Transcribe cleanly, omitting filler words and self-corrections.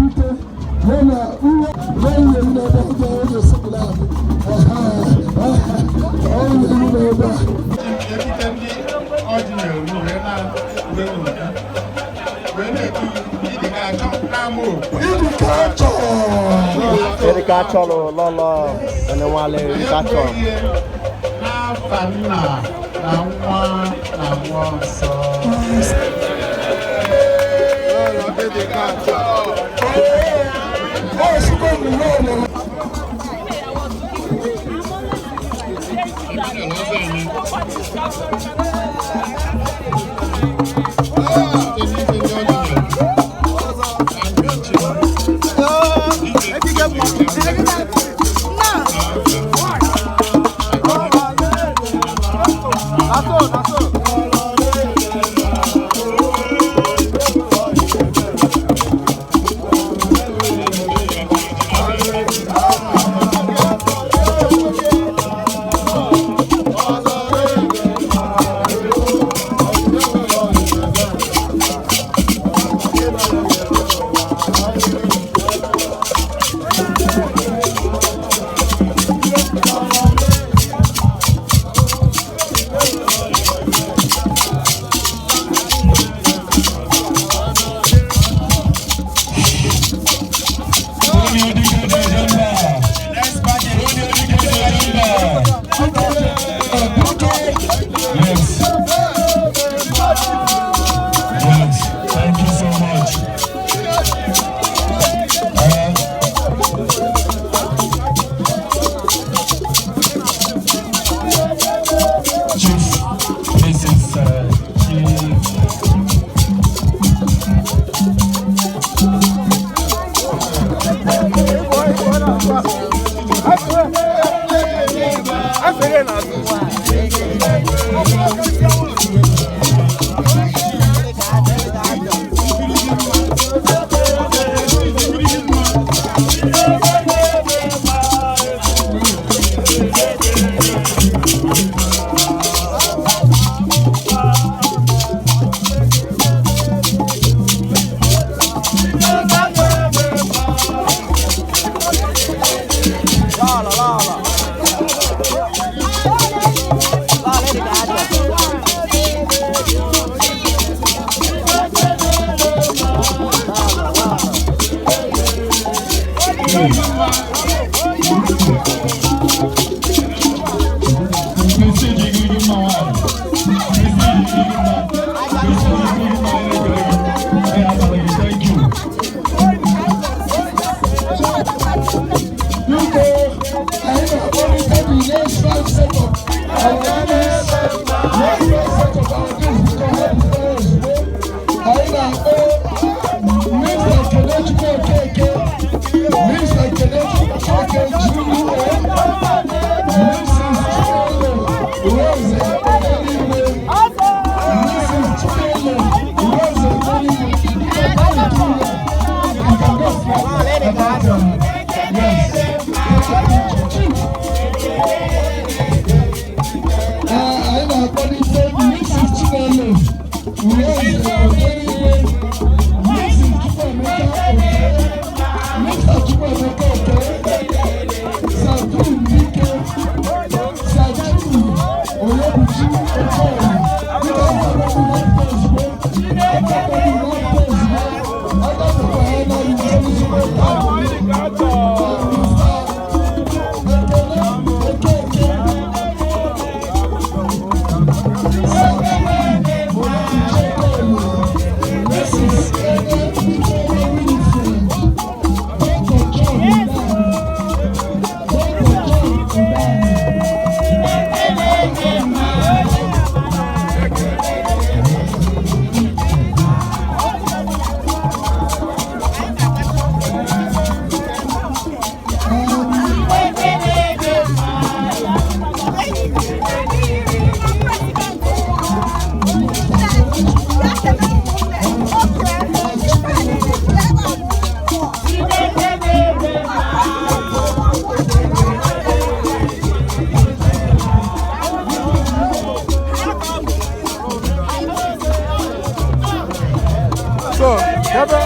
Ike ya na nwa nwunye m n'ebe ọjọọ onye sịpụrụ ahụ ọ na-eru n'ebe a. Ebute ndị ọjị na-eru wee na-uwe n'uju wee na-etu ịdị ga-achọ n'ama okwe. Ịdị ka achọ. Erika chọrọ lọlọ enewale erika chọrọ. N'afa nna na nwa na mmụọ nsọ. Lọlọ ịdị ka achọ. Ọ sịkwa mgbe ọ Yes. Yes. Thank you so much. Chief, Mrs. Chief. Thank you. Biko, anyị na-akpọlite the next five set of our guests. Next five set of our guests, biko ha pụtara ozugbo. Anyị na-akpọ Mr. Kenechukwu Okeke, Mr. Kenechukwu Okeke GUO, Mrs. Chinelo Rose Odenigwe, Mrs. Chinelo Rose Odenigwe. Biko, ha pụtara. You can go about, yes. Anyị na-akpọlite Mrs. Chinelo Rose Odenigwe, Mrs. Chukwuemeka Oke, Mr. Chukwuemeka Oke, Sadun Dike, Saju Oyebuchi Okoye. Biko, akpọkpọ nwata ozugbo, akpọkpọ nwata ozugbo, agafekwa ya na ozugbo taa. So, ebe